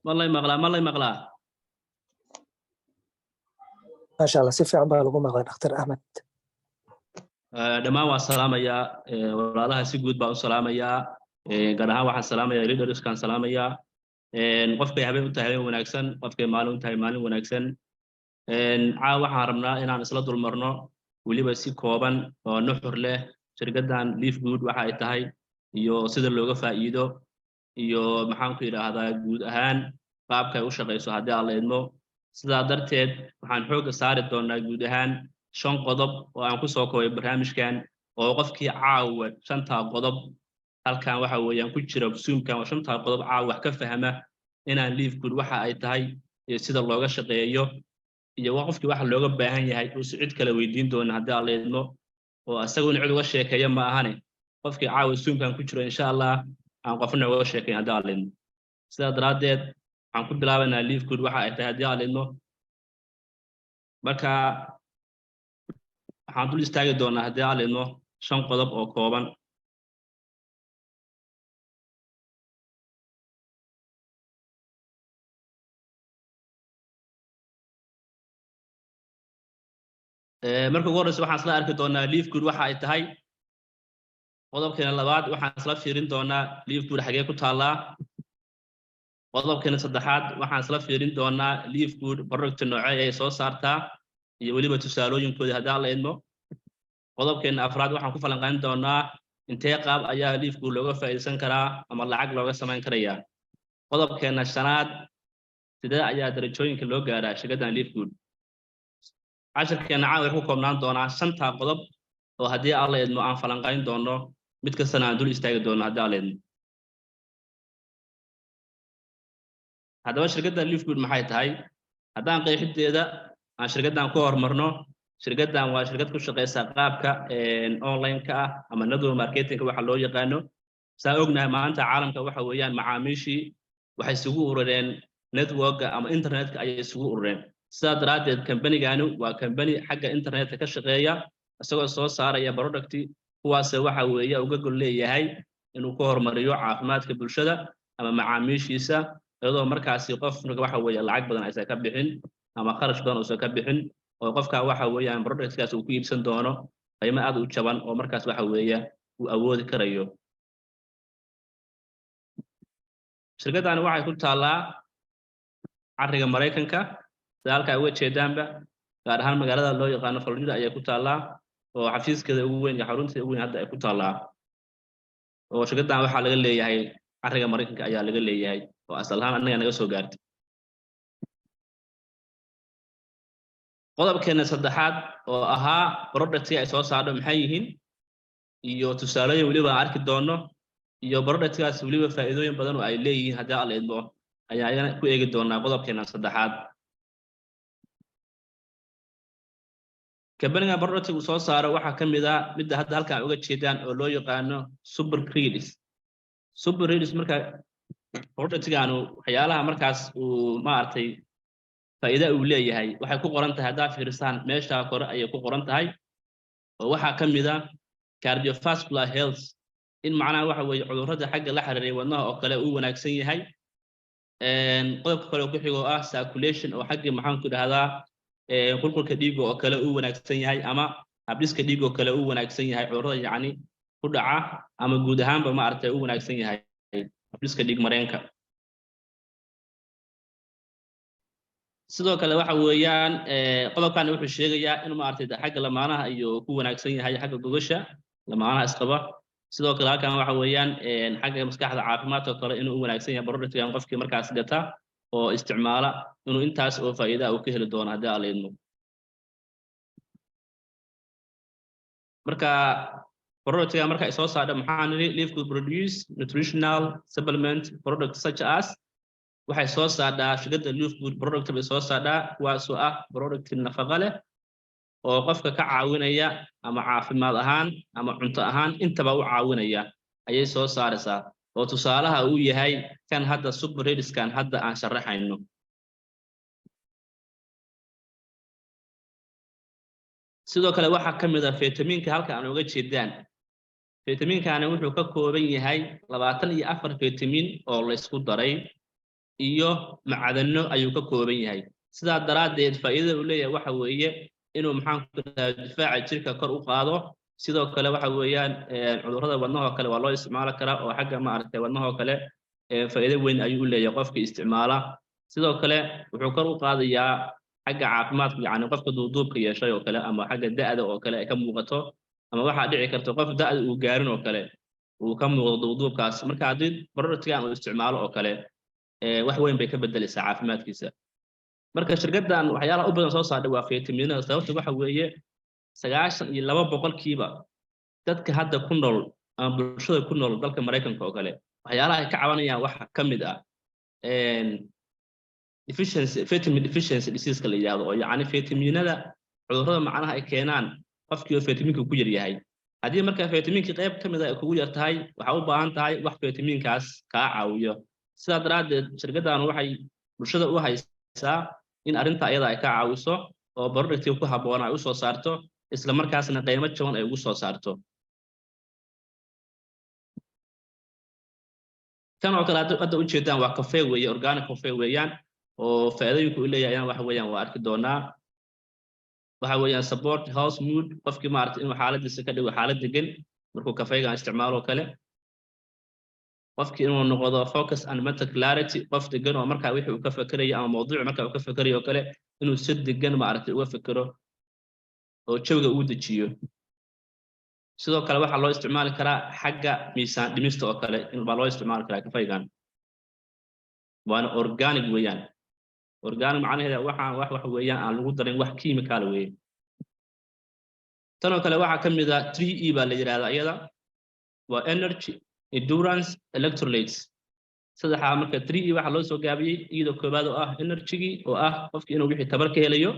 Ma lay maqlaa? Ma lay maqlaa? Maasha Allah, si fiican baa lagu maqlaa, Dhakhtar Axmed. Dhammaan waan salaamayaa walaalaha, si guud baan u salaamayaa, gaar ahaan waxaan salaamayaa leaderskaan salaamayaa. Qofkay habeen u tahay habeen wanaagsan, qofkay maalin u tahay maalin wanaagsan. Caawa waxaan rabnaa inaan isla dulmarno, weliba si kooban oo nuxur leh, shirkaddan LiveGood waxa ay tahay iyo sida looga faa'iido iyo, maxaan ku yidhaahdaa, guud ahaan qaabka ay u shaqayso, haddii aan la idmo. Sidaa darteed waxaan xoogga saari doonaa guud ahaan shan qodob oo aan kusoo koobay barnaamijkan, oo qofkii caawa shantaa qodob halkan waxa weeyaan ku jira Zoomkan oo shantaa qodob caawa wax ka fahma inaan LiveGood waxa ay tahay iyo sida looga shaqeeyo iyo qofkii waxa looga baahan yahay uusi cid kale weydiin doona, haddii aan la idmo, oo isaguna cid uga sheekeeya ma ahane. Qofkii caawa Zoomkan ku jiro, insha Allah, aan qofna uga sheekeyn, haddii aan la idmo. Sidaa daraaddeed waxaan ku bilaabaynaa LiveGood waxa ay tahay, haddii aan la idmo. Marka waxaan dul istaagi doonaa, haddii aan la idmo, shan qodob oo kooban. Marka ugu horreysa waxaan isla arki doonaa LiveGood waxa ay tahay. Qodobkeena labaad waxaan isla fiirin doonaa LiveGood xagee ku taallaa. Qodobkeena saddexaad waxaan isla fiirin doonaa LiveGood product noocee ay soo saartaa iyo weliba tusaalooyinkoodii, haddii aan la idmo. Qodobkeena afraad waxaan ku falanqayn doonaa intee qaab ayaa LiveGood looga faa'iidaysan karaa ama lacag looga samayn karayaa. Qodobkeena shanaad, sidee ayaa darajooyinka loo gaaraa shirkaddan LiveGood? Cashirkeena caawa wuxuu ku koobnaan doonaa shantaa qodob oo, haddii aan la idmo, aan falanqayn doono, mid kastana aan dul istaagi doono, haddii aan la idmo. Haddaba shirkadda LiveGood maxay tahay? Haddaan qeexideeda aan shirkaddan ku horumarno, shirkaddan waa shirkad ku shaqeysa qaabka online-ka ah ama network marketingka waxa loo yaqaano. Saa ognahay, maanta caalamka waxa weeyaan macaamiishii waxay isugu urureen networka ama internetka ayay isugu urureen. Sidaa daraaddeed kambanigani waa kambani xagga internetka ka shaqeeya, isagoo soo saaraya product kuwaase waxa weeye uga gol leeyahay inuu ku horumariyo caafimaadka bulshada ama macaamiishiisa, iyadoo markaasi qof waxa weeye lacag badan aysan ka bixin ama kharash badan uusan ka bixin, oo qofka waxa weeyaan productkaas uu ku iibsan doono qiimo aad u jaban oo markaas waxa weeye uu awoodi karayo. Shirkaddani waxay ku taallaa carriga Maraykanka, sida halka ay uga jeedaanba, gaar ahaan magaalada loo yaqaano Florida ayay ku taallaa, oo xafiiskeeda ugu weyn iyo xarunteeda ugu weyn hadda ay ku taallaa. Oo shirkaddan waxaa laga leeyahay carriga Maraykanka ayaa laga leeyahay, oo asal ahaan annaga naga soo gaartay. Qodobkeena saddexaad oo ahaa productkii ay soo saardo maxay yihiin iyo tusaalooyin weliba aan arki doono, iyo productkaas weliba faa'iidooyin badan oo ay leeyihiin, haddii alla idmo, ayaa ayana ku eegi doonaa qodobkeena saddexaad. Kambaniga product uu soo saaro waxaa ka mid ah midda hadda halkan uga jeedaan oo loo yaqaano Super Greens. Super Greens, marka productgaanu waxyaalaha markaas uu maaragtay faa'iida uu leeyahay waxay ku qoran tahay, haddaa fiirisaan, meesha kore ayay ku qoran tahay, oo waxaa ka mid ah cardiovascular health, in macnaha waxa weeye cudurrada xagga la xiriiray wadnaha oo kale uu wanaagsan yahay. Qodobka kale oo ku xigo ah circulation, oo xaggii, maxaan ku idhahdaa, qulqulka dhiigga oo kale uu wanaagsan yahay ama habdhiska dhiigga oo kale uu wanaagsan yahay, cudurrada yacni ku dhaca ama guud ahaanba maaragtay uu wanaagsan yahay habdhiska dhiig mareenka. Sidoo kale waxa weeyaan qodobkan wuxuu sheegayaa inuu maaragtay xagga lamaanaha iyo ku wanaagsan yahay, xagga gogosha lamaanaha isqaba. Sidoo kale halkan waxa weeyaan xagga maskaxda caafimaadka kale inuu u wanaagsan yahay productkan. Qofkii markaas gata oo isticmaala inuu intaas oo faa'iida uu ka heli doono, haddii aan la idmo. Marka productga marka ay soo saarho maxaa nidhi? LiveGood produce nutritional supplement product such as, waxay soo saardhaa shirkadda LiveGood product bay soo saardhaa, kuwaasoo ah product nafaqa leh oo qofka ka caawinaya ama caafimaad ahaan ama cunto ahaan intaba u caawinaya ayay soo saaraysaa, oo tusaalaha uu yahay kan hadda Super Greenskan hadda aan sharaxayno. Sidoo kale waxaa ka mid ah fitamiinka halka aan uga jeedaan. Fitamiinkani wuxuu ka kooban yahay 24 fitamiin oo laysku daray. Iyo macdano ayuu ka kooban yahay. Sidaa daraaddeed faa'iidada uu leeyahay waxa weeye inuu, maxaan ku dhahaa, difaaca jirka kor u qaado. Sidoo kale waxa weeyaan cudurrada wadnahoo kale waa loo isticmaali karaa, oo xagga, maaragtay, wadnahoo kale faa'iido weyn ayuu u leeyahay qofka isticmaala. Sidoo kale wuxuu kor u qaadayaa xagga caafimaadka, yacni qofka duuduubka yeeshay oo kale ama xagga da'da oo kale ay ka muuqato, ama waxaa dhici karta qof da'da uu gaarin oo kale uu ka muuqdo duuduubkaas. Marka haddii productgan uu isticmaalo oo kale, wax weyn bay ka bedelaysaa caafimaadkiisa. Marka shirkaddan waxyaalaha u badan soo saardhay waa fitaminada. Sababta waxa weeye 92% dadka hadda ku nool ama bulshada ku nool dalka Maraykanka oo kale waxyaalaha ay ka cabanayaan waxa ka mid ah deficiency, vitamin deficiency diseaseka la yidhahdo, oo yacni fitaminada cudurrada macnaha ay keenaan qofkii oo fitaminka ku yar yahay. Haddii marka fitaminkii qayb ka mid a ay kugu yar tahay, waxaa u baahan tahay wax fitaminkaas kaa caawiyo. Sidaa daraaddeed shirkaddan waxay bulshada u haysaa in arrinta ayada ay ka caawiso oo productii ku habboona ay usoo saarto, isla markaasna qiimo jaban ay ugu soo saarto. Kan oo kale hadda ujeedaan waa coffee weeye, organic coffee weeyaan, oo faa'iidooyinka uu leeyahay ayaan waxa weeyaan waa arki doonaa. Waxa weeyaan support house mood, qofkii, maaragtay, inuu xaaladiisa ka dhigo xaalad degan markuu kafeegan isticmaalo kale. Qofkii inuu noqdo focus and mental clarity, qof degan oo markaa wixii uu ka fekerayo ama mawduuc markaa uu ka fekerayo oo kale inuu si degan, maaragtay, uga fekero oo jawiga uu dejiyo. Sidoo kale waxaa loo isticmaali karaa xagga miisaan dhimista oo kale baa loo isticmaali karaa kafaygan, waana organic weeyaan. Organic macnaheeda waxaan wax weeyaan aan lagu darin wax chemical weeye. Tan oo kale waxaa ka mid ah 3E baa la yidhahdaa iyada, waa energy, endurance, electrolytes, saddexaa. Marka 3E waxaa loo soo gaabiyey iyadoo koowaad oo ah energygii, oo ah qofkii inuu wixii tabar ka helayo,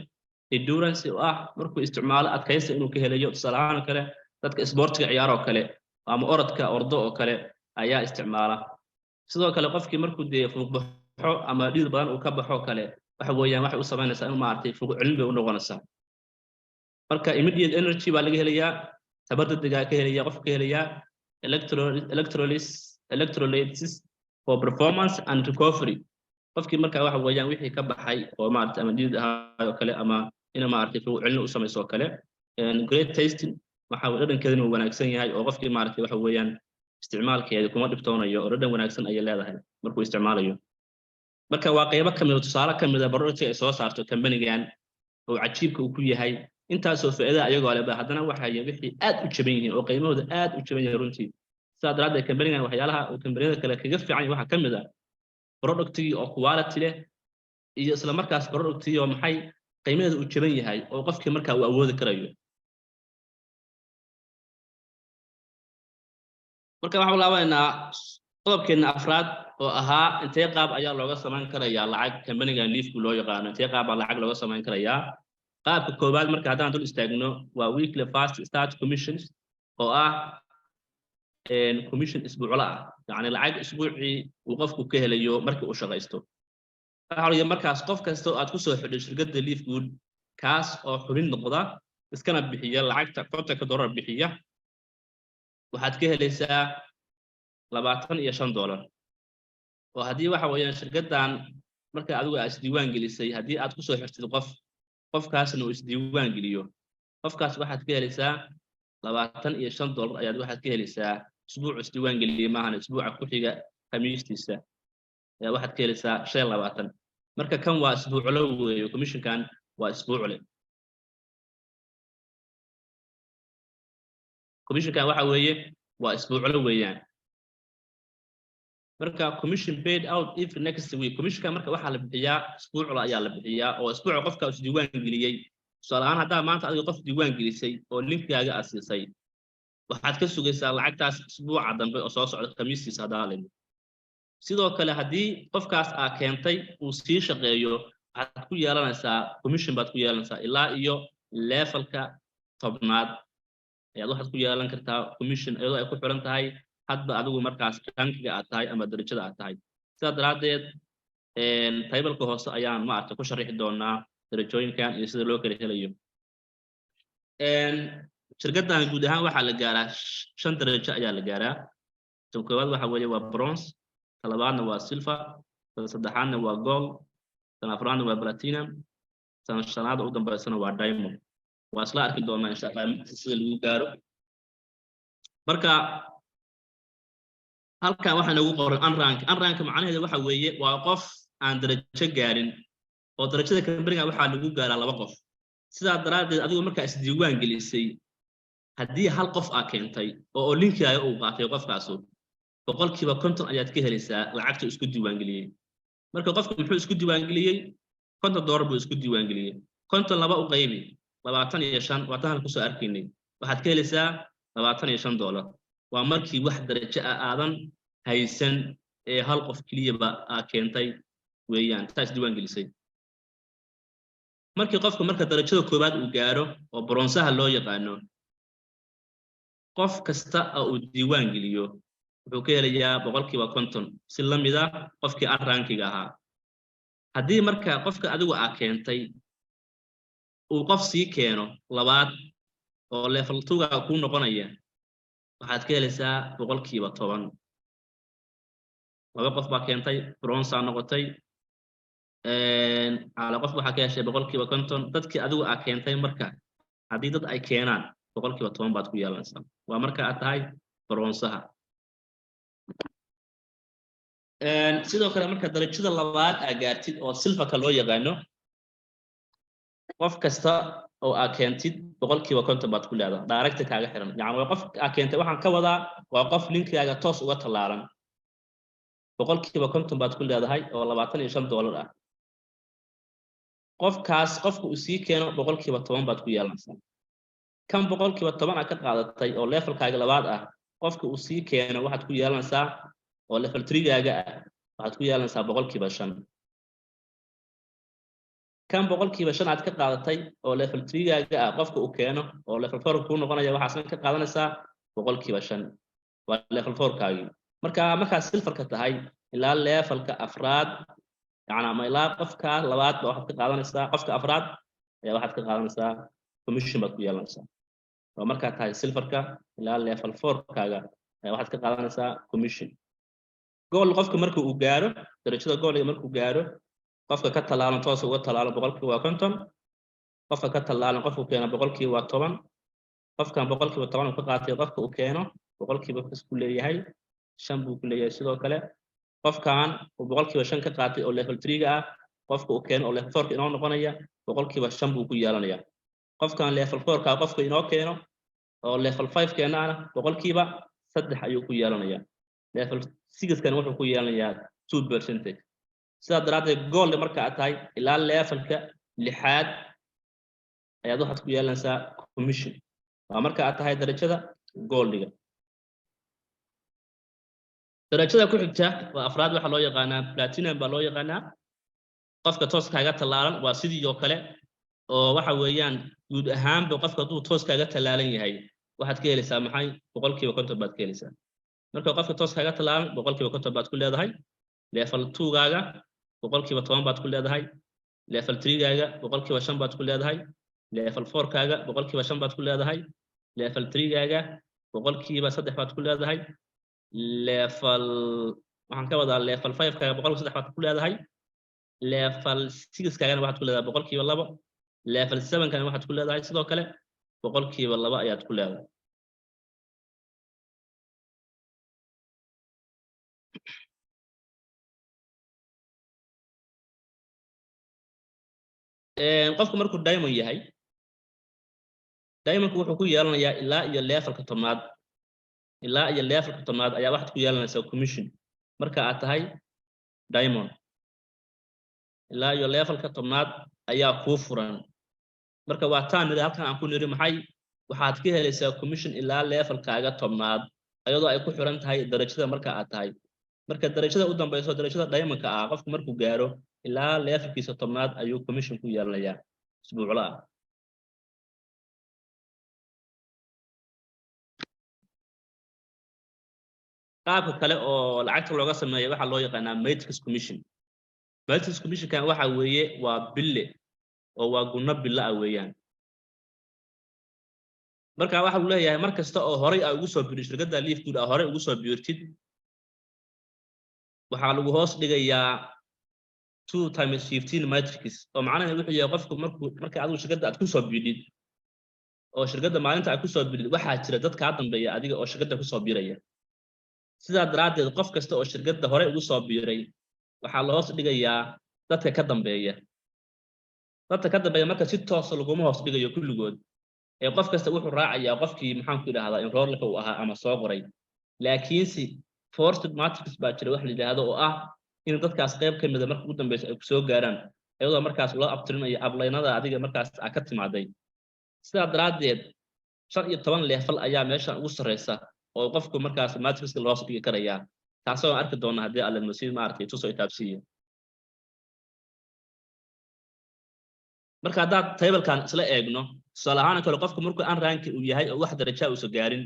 endurance oo ah markuu isticmaalo adkaysta inuu ka helayo. Tusaale ahaan oo kale dadka isboortiga ciyaar oo kale ama orodka ordo oo kale ayaa isticmaala. Sidoo kale qofkii markuu dee fuuqbaxo ama dhiid badan uu ka baxo kale, waxa weeyaan waxay u samaynaysaa inuu, maaragtay, fuuq celin bay u noqonaysaa. Marka immediate energy baa laga helayaa, tabar degdegaa ka helaya qofka ka helayaa, electrolytes for performance and recovery, qofkii marka waxa weeyaan wixii ka baxay oo, maaragtay, ama dhiid ahaa oo kale ama ina, maaragtay, fuuq celin u samayso oo kale. Great tasting, waxa dhadhankeeduna uu wanaagsan yahay, oo qofkii, maaragtay, waxa weeyaan isticmaalkeeda kuma dhibtoonayo oo dhadhan wanaagsan ayay leedahay markuu isticmaalayo. Marka waa qaybo ka mida, tusaale ka mida productiga ay soo saarto companigan oo cajiibka uu ku yahay. Intaasoo faa'iida ayagoo leh ba haddana waxay wixii aad u jaban yihiin oo qiimahooda aad u jaban yahay runtii. Sidaa daraaddeed companigan waxyaalaha uu companiyada kale kaga fiican yahay waxaa ka mid ah productigii oo quality leh iyo isla markaas productigii oo maxay qiimaheeda uu jaban yahay oo qofkii markaa uu awoodi karayo. Marka waxaan laabanaynaa qodobkeena afraad oo ahaa intee qaab ayaa looga samayn karayaa lacag companigan LiveGood loo yaqaano, intee qaab baa lacag looga samayn karayaa. Qaabka koowaad marka haddaan dul istaagno waa weekly fast start commissions, oo ah commission isbuucla ah, yacni lacag isbuucii uu qofku ka helayo markii uu shaqaysto. Waxa la markaas qof kasta oo aad ku soo xidhay shirkadda LiveGood, kaas oo xubin noqda iskana bixiya lacagta $50 bixiya, waxaad ka helaysaa $25. Oo haddii waxa weeyaan shirkaddan marka adigu aad isdiiwaan gelisay, haddii aad kusoo xirtid qof, qofkaasna uu isdiiwaan geliyo, qofkaas waxaad ka helaysaa $25 ayaad waxaad ka helaysaa isbuucu isdiiwaan geliyey maahan, isbuuca ku xiga khamiistiisa ayaa waxaad ka helaysaa 25. Marka kan waa isbuuclo weeyo, commissionkan waa isbuucle. Commissionkan waxa weeye waa isbuuclo weeyaan. Marka commission paid out every next week, commissionka marka waxaa la bixiyaa isbuucla ayaa la bixiyaa, oo isbuuca qofka isdiiwaan geliyey. Tusaale ahaan haddaa maanta adiga qof diiwaan gelisay oo linkigaaga aad siisay, waxaad ka sugaysaa lacagtaas isbuuca dambe oo soo socda khamiistiisa haddaa limi. Sidoo kale haddii qofkaas aa keentay uu sii shaqeeyo, waxaad ku yeelanaysaa commission baad ku yeelanaysaa ilaa iyo levelka 10aad ayaad waxaad ku yeelan kartaa commission, iyadoo ay ku xiran tahay hadba adigu markaas rankiga aad tahay ama darajada aad tahay. Sidaa daraaddeed tableka hoose ayaan, maaragtay, ku sharixi doonaa darajooyinkan iyo sida loo kala helayo. Shirkaddan guud ahaan waxaa la gaaraa shan darajo ayaa la gaaraa. Tan koowaad waxa weeye waa bronze, ta labaadna waa silver. Tan saddexaadna waa gold, tan afraadna waa platinum, tan shanaad u dambeysana waa diamond. Waa isla arki doonaa, insha Allah, sida lagu gaaro. Marka halkan waxaa noogu qoran unrank. Unrank macnaheedu waxa weeye waa qof aan darajo gaarin, oo darajada kambaniga waxaa lagu gaaraa laba qof. Sidaa daraaddeed, adigu markaa isdiiwaan gelisay, haddii hal qof aa keentay oo linkigaaga uu qaatay qofkaasu, 50% ayaad ka helaysaa lacagta isku diiwaangeliyey. Marka qofku muxuu isku diiwaangeliyey? $50 buu isku diiwaangeliyey. 50 laba u qaybi, 25. Waa tan halka kusoo arkaynay. Waxaad ka helaysaa $25. Waa markii wax darajo ah aadan haysan ee hal qof keliyaba aa keentay weeyaan, taa isdiiwaan gelisay. Markii qofka marka darajada koowaad uu gaaro, oo bronzeha loo yaqaano, qof kasta oo uu diiwaan geliyo wuxuu ka helayaa 50%, si la mid ah qofkii unrankiga ahaa. Haddii marka qofka adigu aa keentay uu qof sii keeno labaad oo level two-ga kuu noqonaya, waxaad ka helaysaa 10%. Laba qof baa keentay, bronze noqotay, cala qof waxaa ka heshay 50%. Dadkii adigu aa keentay marka haddii dad ay keenaan, 10% baad ku yeelanaysaa. Waa marka aad tahay bronzeha. Sidoo kale, marka darajada labaad aa gaartid, oo silverka loo yaqaano, qof kasta oo aa keentid 50% baad ku leedahay, direct kaaga xiran. Yani waa qof aa keentay, waxaan ka wadaa waa qof linkigaaga toos uga tallaalan, 50% baad ku leedahay oo $25 ah. Qofkaas qofka uu sii keeno 10% baad ku yeelanaysaa. Kan 10% aad ka qaadatay oo levelkaaga labaad ah, qofka uu sii keeno waxaad ku yeelanaysaa, oo level three-gaaga ah, waxaad ku yeelanaysaa 5%. Kan 5% aad ka qaadatay oo level three-gaaga ah, qofka uu keeno oo level four kuu noqonaya, waxaasna ka qaadanaysaa 5%. Waa level four-kaagii. Marka markaad silverka tahay, ilaa levelka afraad, yani ama ilaa qofka labaad ba waxaad ka qaadanaysaa, qofka afraad ayaa waxaad ka qaadanaysaa commission baad ku yeelanaysaa. Waa markaad tahay silverka, ilaa level four-kaaga ayaa waxaad ka qaadanaysaa commission. Gold qofka marka uu gaaro, darajada goldiga markuu gaaro, qofka ka tallaalan, toos uga tallaalan, 50%. Qofka ka tallaalan qofku keeno 10%. Qofkan 10% uu ka qaatay, qofka uu keeno boqolkiiba ku leeyahay 5 buu ku leeyahay. Sidoo kale, qofkan uu 5% ka qaatay oo level three-ga ah, qofka uu keeno oo level four-ka inoo noqonaya, 5% buu ku yeelanaya. Qofkan level four-ka qofka inoo keeno oo level five keenaana, 3% ayuu ku yeelanaya. Level six-kan wuxuu ku yeelanayaa 2 percentage. Sidaa daraaddeed, gold marka aad tahay, ilaa levelka lixaad ayaad waxaad ku yeelanaysaa commission. Waa marka aad tahay darajada goldiga. Darajada ku xigta waa afraad, waxaa loo yaqaanaa platinum baa loo yaqaanaa. Qofka toos kaaga tallaalan waa sidii oo kale, oo waxa weeyaan guud ahaanba qofka hadduu toos kaaga tallaalan yahay, waxaad ka helaysaa maxay? 50% baad ka helaysaa. Marka qofka toos kaaga tallaalan 50% baad ku leedahay. Level two-gaaga 10% baad ku leedahay. Level three-gaaga 5% baad ku leedahay. Level four-kaaga 5% baad ku leedahay. Level three-gaaga 3% baad ku leedahay. Level, waxaan ka wadaa level five-kaaga, 3% baad ku leedahay. Level six-kaagana waxaad ku leedahay 2%. Level seven-kana waxaad ku leedahay sidoo kale 2% ayaad ku leedahay. Qofku markuu diamond yahay, diamondku wuxuu ku yeelanayaa ilaa iyo levelka 10aad. Ilaa iyo levelka 10aad ayaa waxaad ku yeelanaysaa commission marka aad tahay diamond. Ilaa iyo levelka 10aad ayaa kuu furan. Marka waa taan niri halkan aan ku niri maxay? Waxaad ka helaysaa commission ilaa levelkaaga 10aad, ayadoo ay ku xiran tahay darajada marka aad tahay. Marka darajada u dambayso, darajada diamondka ah, qofku markuu gaaro ilaa levelkiisa 10aad ayuu commission ku yeelanayaa isbuucla ah. Qaabka kale oo lacagta looga sameeyo waxaa loo yaqaanaa matrix commission. Matrix commissionkan waxa weeye waa bille, oo waa gunno bille ah weeyaan. Marka waxa uu leeyahay, mar kasta oo horay aa ugu soo biirtid shirkadda LiveGood, aa horay ugu soo biirtid, waxaa lagu hoos dhigayaa 2 times 15 matrix, oo macnaheedu wuxuu yahay qofku markuu marka adigu shirkadda aad kusoo biidhid, oo shirkadda maalinta aad kusoo biidhid, waxaa jira dad kaa dambeeya adiga oo shirkadda kusoo biiraya. Sidaa daraaddeed, qof kasta oo shirkadda horey ugu soo biiray waxaa la hoos dhigayaa dadka ka dambeeya. Dadka ka dambeeya marka si toosa laguma hoos dhigayo kulligood, ee qof kasta wuxuu raacayaa qofkii, maxaan ku idhahdaa, enrollka uu ahaa ama soo qoray. Laakiinse forced matrix baa jira wax la yidhaahdo, oo ah in dadkaas qayb ka mida marka ugu dambeysa ay kusoo gaaraan, iyadoo markaas loo abtirinayo uplinada adiga markaas aa ka timaaday. Sidaa daraaddeed, 15 level ayaa meeshan ugu sarreysa oo qofku markaas matrixka loo hoos dhigi karayaa, taasoo aan arki doona haddii Alle masiid maaragtay tusoo itaabsiiya. Marka haddaad tablekan isla eegno, tusaale ahaan kale, qofku markuu unranked uu yahay oo wax darajaa uusa gaarin,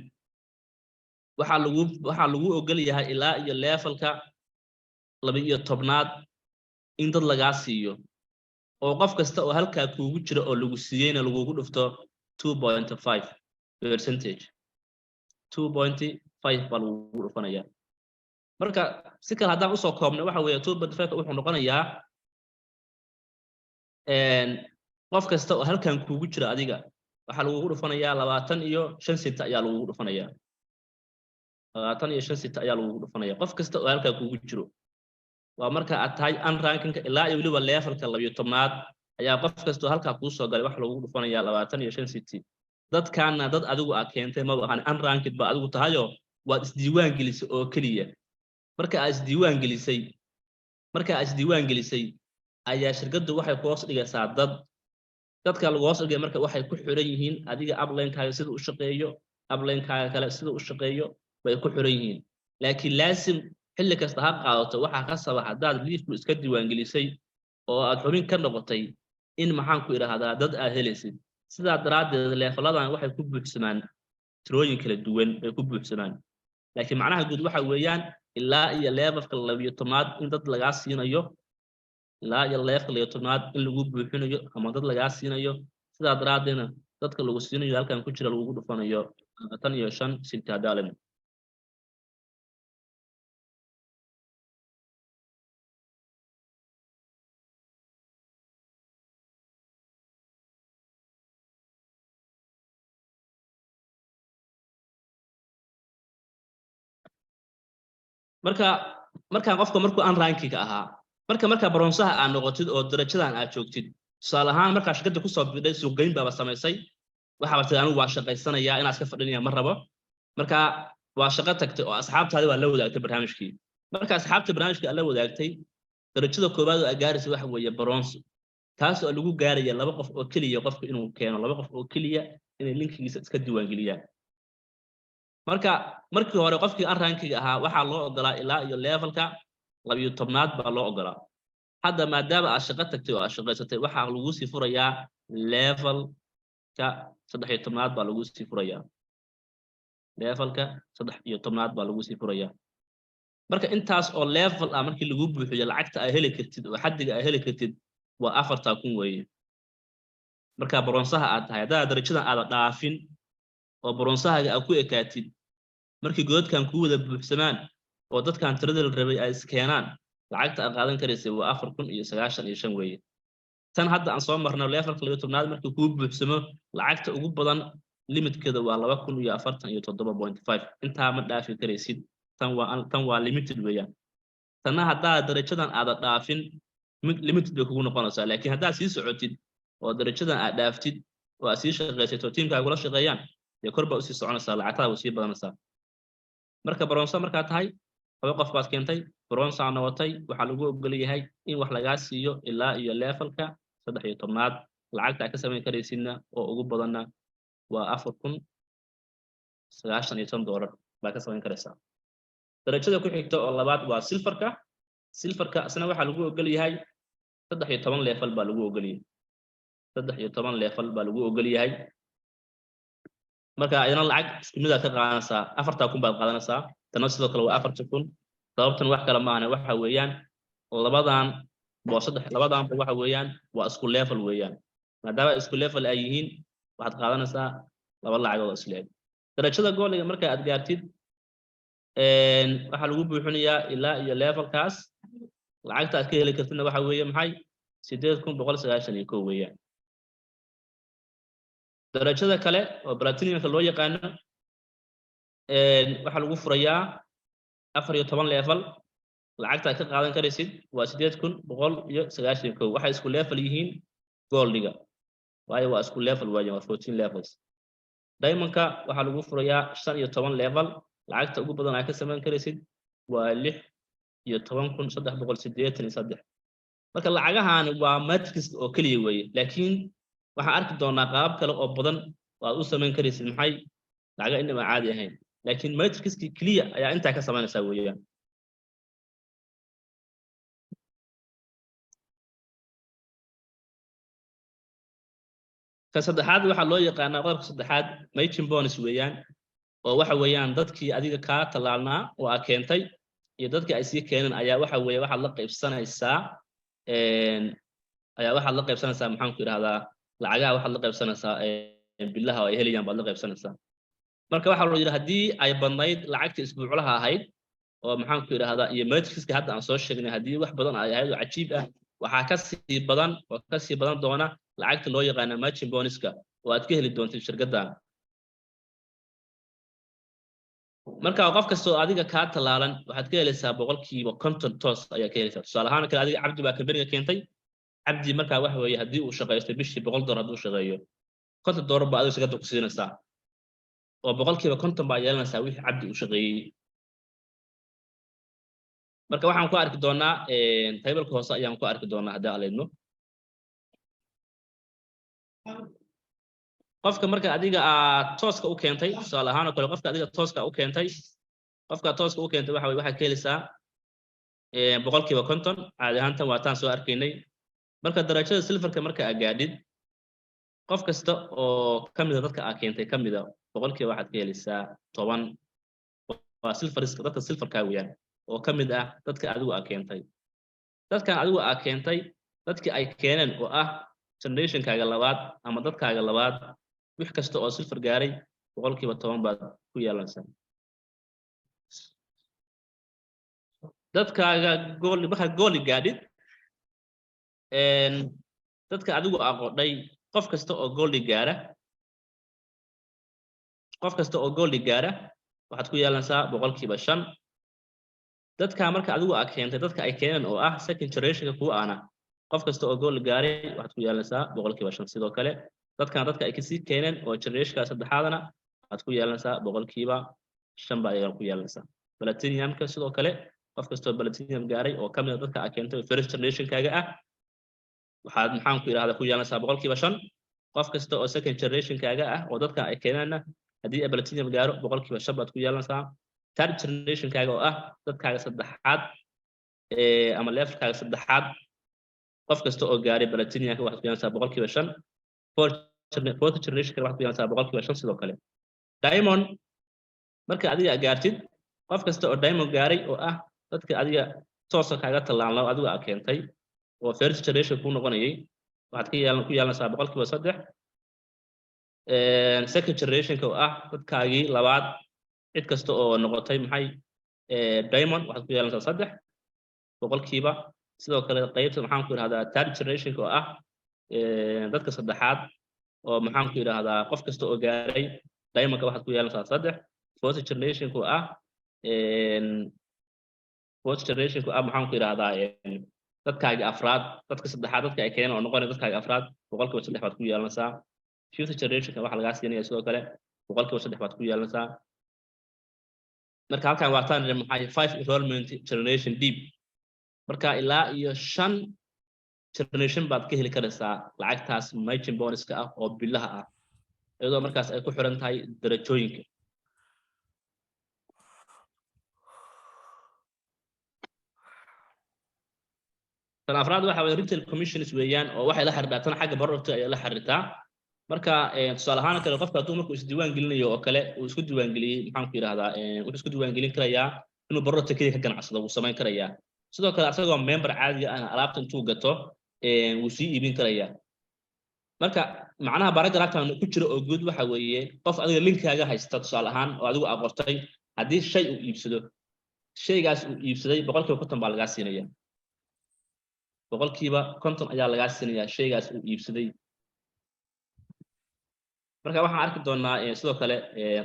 waxaa lagu ogol yahay ilaa iyo levelka 12aad in dad lagaa siiyo, oo qof kasta oo halkaa kuugu jira oo lagu siiyeyna lagugu dhufto 2.5%. 2.5 baa lagugu dhufanaya. Marka si kale haddaan usoo koobnay, waxa weeye 2.5 wuxuu noqonayaa qof kasta oo halkan kuugu jira adiga waxaa lagugu dhufanayaa 25 cent ayaa lagugu dhufanayaa. 25 cent ayaa lagugu dhufanaya qof kasta oo halkaa kuugu jiro. Waa marka aad tahay unrankingka. Ilaa iyo weliba levelka 12aad ayaa qof kasta oo halkaa kuu soo galay waxa lagugu dhufanayaa 25 cent. Dadkaana dad adigu aad keentay maba ahan, unranked ba adigu tahayoo waad isdiiwaan gelisay oo keliya. Marka aad isdiiwaan gelisay ayaa shirkaddu waxay ku hoos dhigaysaa dad. Dadka lagu hoos dhigay marka waxay ku xiran yihiin adiga uplinekaaga sida u shaqeeyo, uplinekaaga kale sida u shaqeeyo bay ku xiran yihiin. Laakiin laasim xilli kasta ha qaadato, waxaa khasaba haddaad LiveGood iska diiwaangelisay oo aad xubin ka noqotay in, maxaan ku idhaahdaa, dad aad helaysid. Sidaa daraaddeed, leveladan waxay ku buuxsamaan tirooyin kala duwan bay ku buuxsamaan. Laakiin macnaha guud waxa weeyaan ilaa iyo levelka 12aad in dad lagaa siinayo, ilaa iyo levelka 12aad in lagu buuxinayo ama dad lagaa siinayo. Sidaa daraaddeedna dadka lagu siinayo halkan ku jira lagugu dhufanayo 25 cent hadaalin. Marka markaan qofka markuu unrankinga ahaa, marka bronzeha aad noqotid oo darajadan aad joogtid, tusaale ahaan markaa shirkadda kusoo bidhay, suuqgeyn baaba samaysay, waxaaba tiri, "Anigu waa shaqaysanayaa, inaad iska fadhinaya ma rabo." Marka waa shaqo tagtay oo asxaabtaadi waa la wadaagtay barnaamijkii. Marka asxaabta barnaamijkii aad la wadaagtay, darajada koowaad oo aad gaaraysa waxa weeye bronze, taas oo lagu gaaraya laba qof oo keliya, qofka inuu keeno laba qof oo keliya inay linkigiisa iska diiwaangeliyaan. Marka markii hore qofkii unrankiga ahaa waxaa loo ogolaa ilaa iyo levelka 12aad baa loo ogolaa. Hadda maadaama aad shaqo tagtay oo aad shaqaysatay, waxaa lagu sii furayaa levelka 13aad baa lagu sii furayaa. Levelka 13aad baa lagu sii furayaa. Marka intaas oo level ah markii lagu buuxiyo, lacagta aad heli kartid oo xaddiga aad heli kartid waa 4000 weeye. Marka bronzeha aad tahay, haddaad darajadan aada dhaafin oo bronzehaaga aad ku ekaatid, markii godadkan kuu wada buuxsamaan oo dadkan tirada la rabay ay iskeenaan, lacagta aad qaadan karaysay waa 4095 weeye. Tan hadda aan soo marno, levelka 12aad markii kuu buuxsamo, lacagta ugu badan limitkeeda waa 2047.5. Intaa ma dhaafi karaysid. Tan waa limited weeyaan. Tanna haddaad darajadan aada dhaafin, limited bay kugu noqonaysaa. Laakiin haddaad sii socotid oo darajadan aad dhaaftid oo aad sii shaqaysatid oo tiimkaaga kula shaqeeyaan, dee kor baa usii soconaysaa, lacagtada way sii badanaysaa. Marka bronze markaa tahay, laba qof baad keentay, bronzea noqotay, waxaa lagu ogol yahay in wax lagaa siiyo ilaa iyo levelka 13aad. Lacagta aad ka samayn karaysidna oo ugu badanna waa $4095 baa ka samayn karaysaa. Darajada ku xigta oo labaad waa silverka. Silverka isna waxaa lagu ogol yahay 13 level baa lagu ogol yahay. 13 level baa lagu ogol yahay. Marka ayana lacag isku mid aad ka qaadanaysaa, 4000 baad qaadanaysaa. Tana sidoo kale waa 4000. Sababtan wax kale maahane, waxa weeyaan labadan waa saddex, labadanba waxa weeyaan waa isku level weeyaan. Maadaama isku level ay yihiin, waxaad qaadanaysaa laba lacagood oo isleeg. Darajada goldiga marka aad gaartid, waxaa lagu buuxinayaa ilaa iyo levelkaas Lacagta aad ka heli kartidna waxa weeye maxay? 8191 weeyaan. Darajada kale oo platinumka loo yaqaano waxaa lagu furayaa 14 level. Lacagta aad ka qaadan karaysid waa 8191. Waxay isku level yihiin goldiga, waayo waa isku level weeyaan, waa 14 levels. Diamondka waxaa lagu furayaa 15 level. Lacagta ugu badan aad ka samayn karaysid waa 16383. Marka lacagahan waa matrix oo keliya weeye, laakiin waxaan arki doonaa qaabab kale oo badan oo aad u samayn karaysid maxay lacaga inaba caadi ahayn, laakiin matrixkii keliya ayaa intaa ka samaynaysaa weeyaan. Ka saddexaad waxaa loo yaqaanaa, qodobka saddexaad, matching bonus weeyaan, oo waxa weeyaan dadkii adiga kaa tallaalnaa oo aa keentay iyo dadkii ay sii keeneen ayaa waxa weeye waxaad la qaybsanaysaa, maxaan ku idhahdaa, lacagaha waxaad la qaybsanaysaa bilaha oo ay helayaan baad la qaybsanaysaa. Marka waxaa loo yidhi haddii ay badnayd lacagtii isbuuclaha ahayd oo, maxaan ku idhahdaa, iyo matrixka hadda aan soo sheegnay, haddii wax badan ay ahayd oo cajiib ah, waxaa ka sii badan oo ka sii badan doona lacagta loo yaqaana matching bonuska oo aad ka heli doontid shirkaddan. Marka qof kastoo adiga kaa tallaalan waxaad ka helaysaa 50% toos ayaa ka helaysaa. Tusaale ahaan kale, adiga Cabdi baa kambaniga keentay. Cabdi markaa waxa weeye haddii uu shaqaysto bishii $100 hadduu shaqeeyo, $50 baa adiga shirkadda ku siinaysaa, oo 50% baa yeelanaysaa wixii Cabdi uu shaqeeyey. Marka waxaan ku arki doonaa tableka hoose ayaan ku arki doonaa haddii aan leedno. Qofka marka adiga aad tooska u keentay, tusaale ahaan oo kale, qofka adiga tooska u keentay, qofka tooska u keentay waxa weye waxaad ka helaysaa 50%. Caadi ahaantan waa taan soo arkaynay. Marka darajada silverka marka aad gaadhid, qof kasta oo kamida dadka aad keentay kamida boqolkiiba waxaad ka helaysaa 10. Waa silveriska, dadka silverkaa weeyaan oo ka mid ah dadka adigu aad keentay. Dadkan adigu aad keentay dadkii ay keeneen oo ah generationkaaga labaad ama dadkaaga labaad, wix kasta oo silver gaaray 10% baad ku yeelanaysaa. Dadkaaga gold, markaad gold gaadhid, dadka adigu aqodhay, qof kasta oo gold gaara, qof kasta oo gold gaara waxaad ku yeelanaysaa 5%. Dadka marka adigu aa keentay dadka ay keeneen oo ah second generationka kuwa ahna, qof kasta oo gold gaaray waxaad ku yeelanaysaa 5%. Sidoo kale dadkan dadka ay kasii keeneen oo generationka saddexaadana waxaad ku yeelanaysaa 5% baa ayagan ku yeelanaysaa. Platinumka sidoo kale, qof kastoo platinum gaaray oo kamid a dadka aa keentay oo first generationkaaga ah waxaad, maxaan ku idhahdaa, ku yeelanaysaa 5%. Qof kasta oo second generationkaaga ah oo dadka ay keeneenna haddii ay platinum gaaro, 5% baad ku yeelanaysaa. Third generationkaaga oo ah dadkaaga saddexaad ama levelkaaga saddexaad, qof kasta oo gaaray platinumka waxaad ku yeelanaysaa 5%. Fourth generationka waxaad ku yeelanaysaa 5% sidoo kale. Diamond marka adiga gaartid, qof kasta oo diamond gaaray oo ah dadka adiga toosa kaaga tallaalna oo adigu aa keentay oo first generation kuu noqonayay waxaad ka yeelan ku yeelanaysaa 3%. Second generationka oo ah dadkaagii labaad, cid kasta oo noqotay maxay diamond waxaad ku yeelanaysaa 3%. Sidoo kale qaybta, maxaan ku idhahdaa, third generationka oo ah dadka saddexaad oo, maxaan ku idhahdaa, qof kasta oo gaaray diamondka waxaad ku yeelanaysaa 3. Fourth generationka oo ah, fourth generationka ah, maxaan ku idhahdaa, dadkaagi afraad, dadka saddexaad dadka ay keeneen oo noqonaya dadkaagi afraad, 3% baad ku yeelanaysaa. Fifth generationka waxaa lagaa siinaya sidoo kale 3% baad ku yeelanaysaa. Marka halkan waa taan maxay five enrollment generation deep. Marka ilaa iyo shan generation baad ka heli karaysaa lacagtaas matching bonuska ah oo bilaha ah, iyadoo markaas ay ku xiran tahay darajooyinka. Tan afraad waxa weye retail commissions weeyaan, oo waxay la xiriirtaa tan xagga product ayay la xiriirtaa. Marka tusaale ahaan kale, qofka hadduu markuu isdiiwaan gelinayo oo kale uu isku diiwaan geliyey, maxaan ku yidhahdaa, wuxuu isku diiwaan gelin karayaa inuu product keliya ka ganacsado wuu samayn karayaa. Sidoo kale asagoo member caadiga ah alaabta intuu gato wuu sii iibin karayaa. Marka macnaha paragraphkan ku jira oo guud waxa weeye qof adiga linkaaga haysta, tusaale ahaan, oo adigu aqortay, haddii shay uu iibsado, shaygaas uu iibsaday 50% baa lagaa siinaya. 50% ayaa lagaa siinayaa shaygaas uu iibsaday. Marka waxaan arki doonaa sidoo kale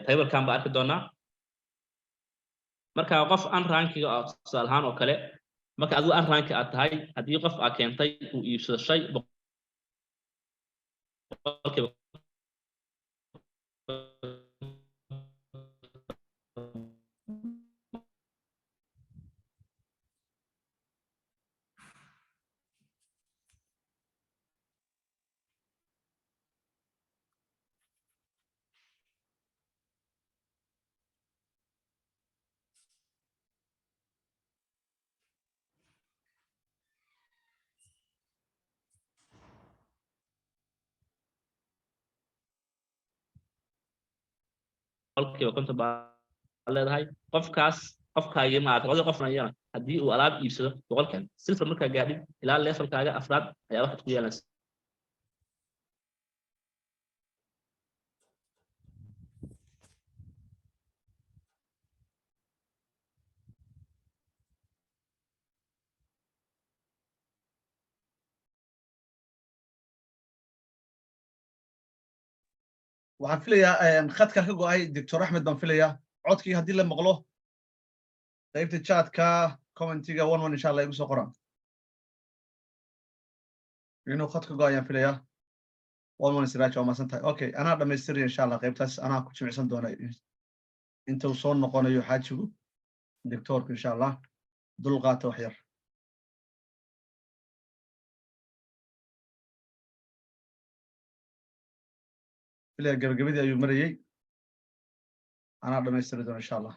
tablekan baa arki doonaa. Marka qof unrankiga ah, tusaale ahaan oo kale, marka adigu unranki aad tahay, haddii qof aad keentay uu iibsado shay, 50% 50 baa leedahay qofkaas, qofkaagii maarata labadii qofna iyana haddii uu alaab iibsado boqolkan. Silver markaa gaadhin ilaa levelkaaga afraad ayaa waxaad ku yeelanaysa Waxaan filayaa khadka ka go'ay Doctor Axmed baan filayaa. Codkii haddii la maqlo, qaybta chatka, commentiga one one insha Allah igu soo qoraan inuu khadka go'ay ayaan filayaa. One one Siraaj, waa mahadsan tahay. Okay, anaa dhamaystiraya insha Allah qaybtaas, anaa ku jimicsan doona inta uu soo noqonayo xaajigu doctorku insha Allah. Dul qaata wax yar. Filaya gabagabadii ayuu marayey, anaa dhamaystiri doona insha Allah.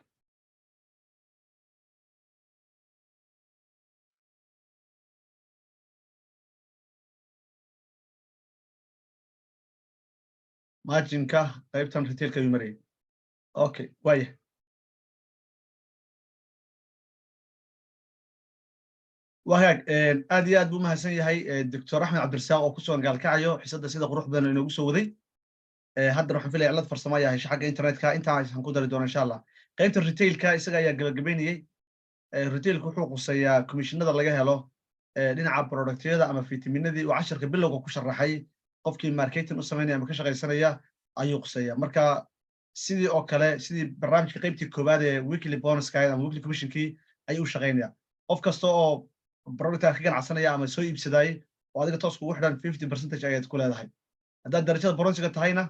Marginka qaybtan retailka ayuu marayay. Okay, waaya. Wagaag, aad iyo aad buu umahadsan yahay Doctor Axmed Cabdirasaaq oo ku sugan Gaalkacyo, xisadda sida qurux badan inoogu soo waday. Haddana waxaan filaya cilad farsamo ayaa hesha xagga internetka. Intaa aysan ku dari doona insha Allah. Qaybta retailka isaga ayaa gabagabeynayey. Retailku wuxuu quseeyaa commissionada laga helo dhinaca productyada ama fitaminadii uu casharka bilowga ku sharaxay. Qofkii marketing u samaynaya ama ka shaqaysanaya ayuu quseeya. Marka sidii oo kale, sidii barnaamijka qaybtii koowaad ee weekly bonuska ama weekly commissionkii ayuu u shaqaynaya. Qof kasta oo productka ka ganacsanaya ama soo iibsadayay oo adiga toos kugu xidhan, 50% ayaad ku leedahay. Haddaad darajada bronzega tahayna,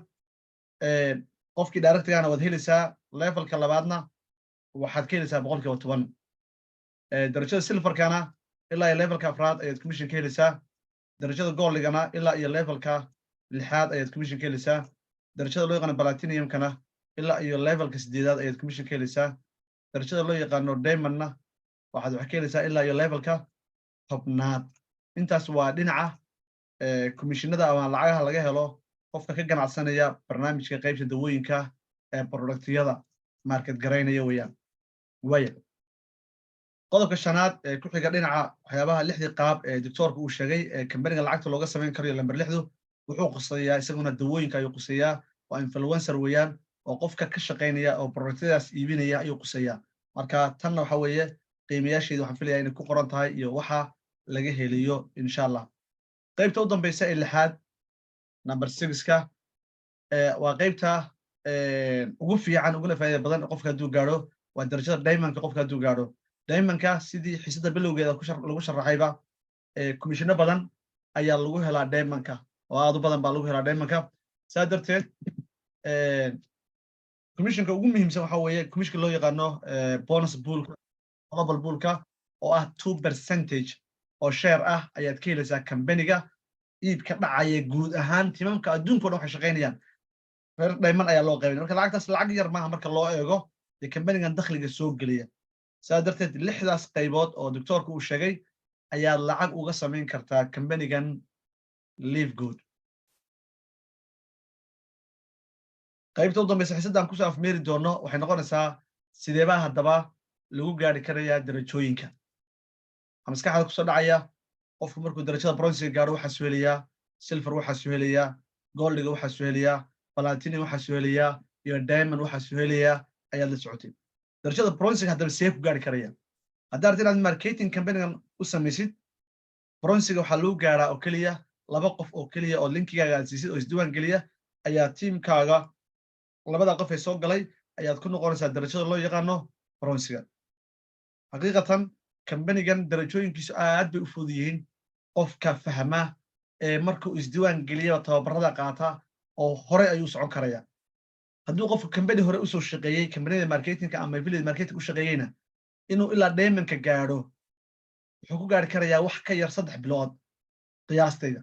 qofkii directigana waad helaysaa, levelka labaadna waxaad ka helaysaa 10%. Darajada silverkana ilaa iyo levelka afraad ayaad commission ka helaysaa. Darajada goldigana ilaa iyo levelka lixaad ayaad commission ka helaysaa. Darajada loo yaqaano platinumkana ilaa iyo levelka sideedaad ayaad commission ka helaysaa. Darajada loo yaqaano diamondna waxaad wax ka helaysaa ilaa iyo levelka 10aad. Intaas waa dhinaca commissionada ama lacagaha laga helo qofka ka ganacsanaya barnaamijka qaybta dawooyinka ee productyada market garaynaya weeyaan. Waaya, qodobka shanaad ee ku xiga dhinaca waxyaabaha lixdii qaab ee doctoorka uu sheegay ee kambaniga lacagta looga samayn karayo, lamber lixdu wuxuu quseeyaa isaguna dawooyinka ayuu quseeyaa. Waa influencer weeyaan, oo qofka ka shaqaynaya oo productyadaas iibinaya ayuu quseeyaa. Marka tanna waxa weeye qiimayaasheeda waxaan filaya inay ku qoran tahay iyo waxa laga heliyo insha Allah. Qaybta u dambaysa ee lixaad, number sixka, waa qaybta ugu fiican uguna faa'iida badan qofka hadduu gaadho, waa darajada diamondka. Qofka hadduu gaadho diamondka, sidii xiisada bilowgeeda lagu sharaxayba, commissiono badan ayaa lagu helaa diamondka, oo aad u badan baa lagu helaa diamondka. Saa darteed commissionka ugu muhiimsan waxa weeye commissionka loo yaqaano bonus poolka, global poolka, oo ah 2% oo share ah ayaad ka helaysaa companiga iibka dhacaya. Guud ahaan timamka adduunka o dhan waxay shaqaynayaan reer diamond ayaa loo qaybinaya. Marka lacagtaas lacag yar maaha marka loo eego dee companigan dakhliga soo geliya. Saa darteed lixdaas qaybood oo doctoorka uu sheegay ayaad lacag uga samayn kartaa companigan Live Good. Qaybta u dambaysa xisaddan kusoo afmeeri doono waxay noqonaysaa sideebaa haddaba lagu gaari karayaa darajooyinka. Waxaa maskaxda kusoo dhacaya, qofku markuu darajada bronzega gaaro waxaa soo helayaa silver, waxaa soo helayaa goldiga, waxaa soo helayaa platinum, waxaa soo helayaa iyo diamond waxaa soo helayaa ayaad la socotay. Darajada bronzega haddaba see ku gaari karaya? Haddaa rabtid inaad marketing companygan u samaysid Bronze-iga waxaa lagu gaaraa oo keliya laba qof oo keliya oo linkigaaga aad siisid oo isdiiwaan geliya ayaa tiimkaaga. Labada qof ee soo galay ayaad ku noqonaysaa darajada loo yaqaano bronze-iga. Xaqiiqatan, kambanigan darajooyinkiisu aad bay u fudud yihiin qofka fahma ee markuu isdiiwaan geliyaba tababarada qaata oo hore ayuu socon karaya. Hadduu qofku kambani hore usoo shaqeeyey, kambaniyada marketingka ama affiliate marketing u shaqeeyeyna, inuu ilaa diamondka gaadho wuxuu ku gaari karayaa wax ka yar 3 bilood qiyaastayda,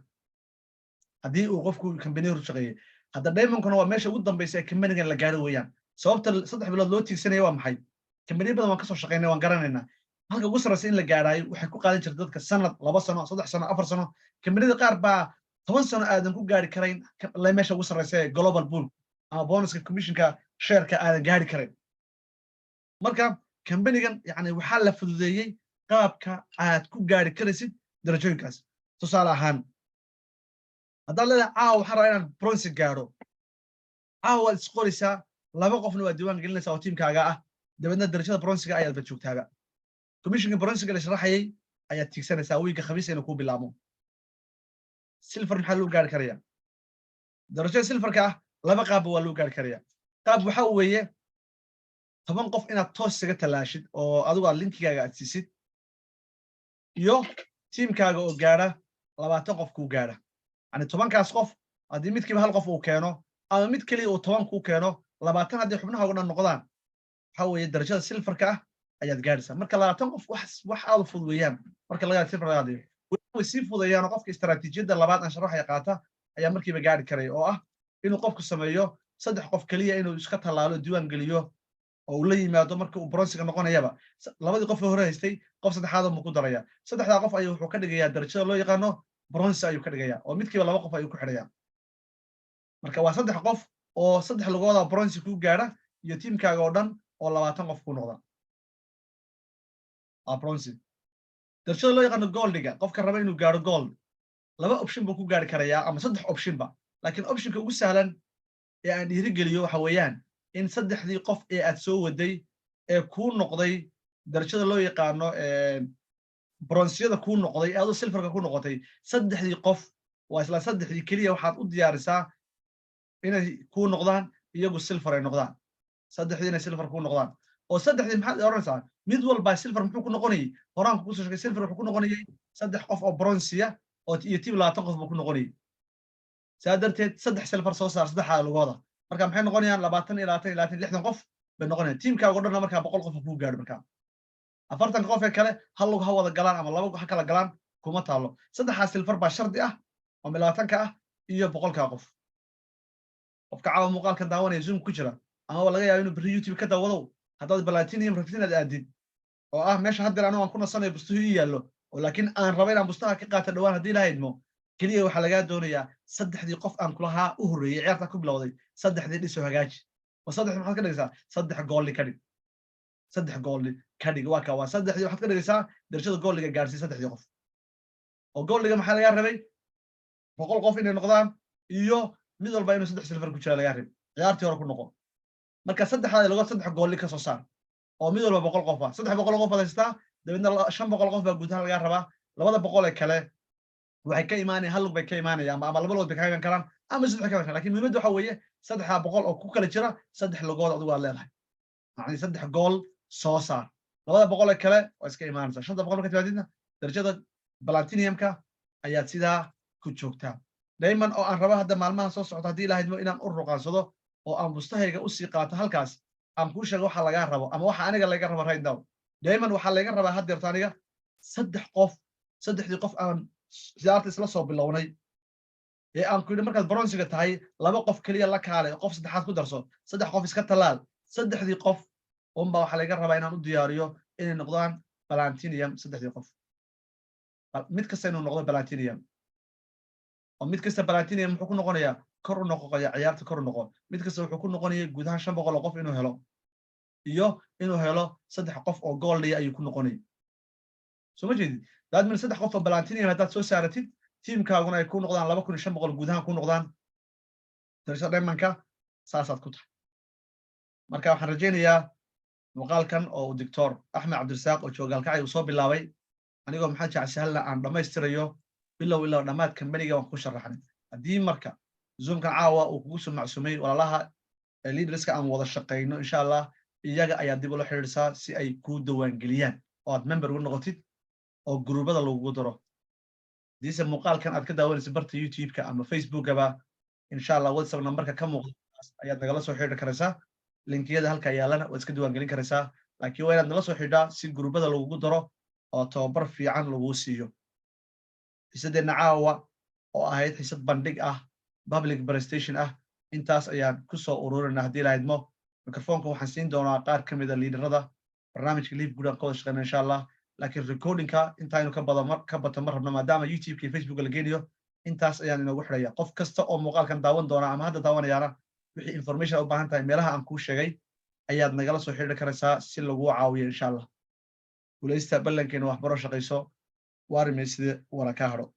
haddii uu qofku kambani hore u shaqeeyey. Hadda diamondkuna waa meesha ugu dambaysa ee kambanigan la gaaro weeyaan. Sababta 3 bilood loo tiigsanaya waa maxay? Kambaniyo badan waan kasoo shaqeynay, waan garanaynaa. Halka ugu sarreysa in la gaaraayo waxay ku qaadan jirta dadka sanad, 2 sano, 3 sano, 4 sano. Kambaniyada qaar baa 10 sano aadan ku gaari karayn meesha ugu sarreysa ee global pool ama bonuska commissionka shareka aadan gaari karayn. Marka kambanigan yani waxaa la fududeeyey qaabka aad ku gaari karaysid darajooyinkaas. Tusaale ahaan, haddaad leedahay caawa waxaan rabaa inaan bronze gaadho, caawa waad isqoraysaa, laba qofna waad diiwaan gelinaysaa oo tiimkaaga ah. Dabeedna darajada bronze-iga ayaad ba joogtaaba. Commissionka bronze-iga la sharaxayay ayaad tiigsanaysaa wiigga Khamiis inuu kuu bilaabo. Silver maxaa loo gaari karaya? Darajada silverka ah laba qaabba waa loo gaari karaya. Qaab waxa weeye 10 qof inaad toos isaga tallaashid oo adigu aad linkigaaga aad siisid iyo tiimkaaga oo gaadha 20 qof kuu gaadha. Yani 10-kaas qof haddii midkiiba hal qof uu keeno ama mid keliya uu 10 kuu keeno, 20 haddii xubnaha uga dhan noqdaan, waxa weeye darajada silverka ah ayaad gaadhaysaa. Marka 20 qof wax aad u fudud weeyaan marka laga silver laga hadlayo. Way sii fudeeyaan oo qofka istaraatiijiyadda labaad aan sharaxaya qaata ayaa markiiba gaadhi karaya, oo ah inuu qofku sameeyo saddex qof keliya inuu iska tallaalo, diiwaan geliyo oo uu la yimaado. Marka uu bronze-iga noqonayaba, labadii qof ee hore haystay qof saddexaad mu ku daraya. Saddexdaa qof ayuu wuxuu ka dhigayaa darajada loo yaqaano bronze ayuu ka dhigaya, oo midkiiba laba qof ayuu ku xidhaya. Marka waa saddex qof oo saddex lugooda bronze ku gaadha iyo tiimkaaga oo dhan oo 20 qof ku noqda, waa bronze. Darajada loo yaqaano goldiga, qofka raba inuu gaadho gold laba option buu ku gaari karayaa ama saddex optionba, laakiin optionka ugu sahlan ee aan dhiirigeliyo waxa weeyaan in saddexdii qof ee aad soo waday ee kuu noqday darajada loo yaqaano bronze-iyada kuu noqday ee adoo silverka ku noqotay, saddexdii qof waa isla saddexdii keliya. Waxaad u diyaarisaa inay kuu noqdaan iyagu silver ay noqdaan, saddexdii inay silver kuu noqdaan. Oo saddexdii maxaad odhanaysaa? Mid walbaa silver muxuu ku noqonayay? Horaan kusoo sheegay, silver wuxuu ku noqonayay saddex qof oo bronze-iya oo iyo tiim 20 qof buu ku noqonayay. Saa darteed saddex silver soo saar saddexdaa lugooda. Marka maxay noqonayaan? 20 iyo 20 iyo 20, 60 qof bay noqonayaan. Tiimkaaga o dhanna markaa 100 qof kuu gaadho. Markaa 40 qof ee kale hal lug ha wada galaan ama laba ha kala galaan, kuma taalo. Saddexdaa silver baa shardi ah oo 20-ka ah iyo 100-kaa qof. Qofka caawa muuqaalkan daawanaya Zoom ku jira ama laga yaabo inuu berri YouTube ka daawadow, haddaad platinum rabtid inaad aadid, oo ah meesha haddeer anigu aan ku nasanayo, bustuhu ii yaallo oo laakiin aan raba inaan bustaha ka qaato dhowaan haddii Ilaha idmo, keliya waxaa lagaa doonayaa saddexdii qof aan kulahaa u horreeyey ciyaarta ku bilowday, saddexdii dhiso, hagaaji. Oo saddexdii maxaad ka dhigaysaa? Saddex gold ka dhig, saddex gold ka dhig. Waa ka waa saddexdii waxaad ka dhigaysaa darajada goldiga gaarsii saddexdii qof. Oo goldiga maxaa lagaa rabay? 100 qof inay noqdaan iyo mid walba inuu saddex silver ku jira lagaa rabay. Ciyaartii hore ku noqo. Marka saddexdaa lugood saddex gold ka soo saar oo mid walba 100 qof ah. 300 qof baad haystaa, dabeedna 500 qof baa guud ahaan lagaa rabaa. 200 ee kale waxay ka imaanayaan hal lug bay ka imaanayaan ama laba lugood bay ka iman karaan ama saddex ka iman karaan, lakin muhiimadda waxa weeye 300 oo ku kala jira saddex lugood adigu aad leedahay, yacni saddex gold soo saar. 200 ee kale waa iska imaanaysaa. 500 marka timaadidna darajada platinumka ayaad sidaa ku joogtaa. Diamond oo aan rabo hadda maalmaha soo socto haddii Ilaha idmo inaan u ruqaansado oo aan bustahayga usii qaato, halkaas aan kuu sheego waxa lagaa rabo ama waxa aniga laga rabo right now. Diamond waxaa laga rabaa haddeerto aniga saddex qof, saddexdii qof aan siyaarta isla soo bilownay ee aan ku yidhi markaad bronze-iga tahay laba qof keliya la kaalay, qof saddexaad ku darso, saddex qof iska tallaal. Saddexdii qof unbaa waxaa laga rabaa inaan u diyaariyo inay noqdaan platinum. Saddexdii qof mid kasta inuu noqdo platinum, oo mid kasta platinum muxuu ku noqonayaa? Kor u noqoqaya ciyaarta, kor u noqo. Mid kasta wuxuu ku noqonaya guud ahaan 500 oo qof inuu helo iyo inuu helo saddex qof oo goldiya ayuu ku noqonaya. Soo ma jeedid? Daadmin saddex qof oo platinum haddaad soo saaratid, tiimkaaguna ay ku noqdaan 2500 guud ahaan ku noqdaan darajada diamondka, saasaad ku tahay. Marka waxaan rajaynayaa muuqaalkan oo uu Doctor Axmed Cabdirasaaq oo joogaalkacay uu soo bilaabay. Anigoo Maxamed Jacsahalna aan dhammaystirayo bilow ilaa dhammaad kambaniga waan ku sharaxnay. Haddii marka Zoomkan caawa uu kugu soo macsumay walaalaha leaderska aan wada shaqayno, insha Allah iyaga ayaa dib ula xidhiidhsaa si ay kuu diiwaangeliyaan oo aad member ugu noqotid oo guruubada lagugu daro. Hadiise muuqaalkan aad ka daawanaysa barta YouTube-ka ama Facebookaba, insha Allah WhatsApp numberka ka muuqda ayaad nagala soo xidhiidhi karaysaa. Linkiyada halka yaalana waad iska diiwaangelin karaysaa, laakiin waa inaad nala soo xidhaa si guruubada lagugu daro oo tababar fiican laguu siiyo. Xiisadeenna caawa oo ahayd xisad bandhig ah, public presentation ah, intaas ayaan ku soo ururinaa. Haddii lahaydmo, microfonka waxaan siin doonaa qaar ka mida leaderada barnaamijka Live Good aan ka wada shaqeyna, insha Allah. Laakiin recordingka intaaynu ka bada ka bato ma rabno, maadaama YouTube-ka iyo Facebooka la geenayo. Intaas ayaan inoogu xidhaya. Qof kasta oo muuqaalkan daawan doona ama hadda daawanayaana, wixii information u baahan tahay meelaha aan kuu sheegay ayaad nagala soo xidhiiri karaysaa si laguu caawiyo, insha Allah. Guulaysta. Ballankeena waxbaro, shaqayso, waarimayside, wara ka hadho.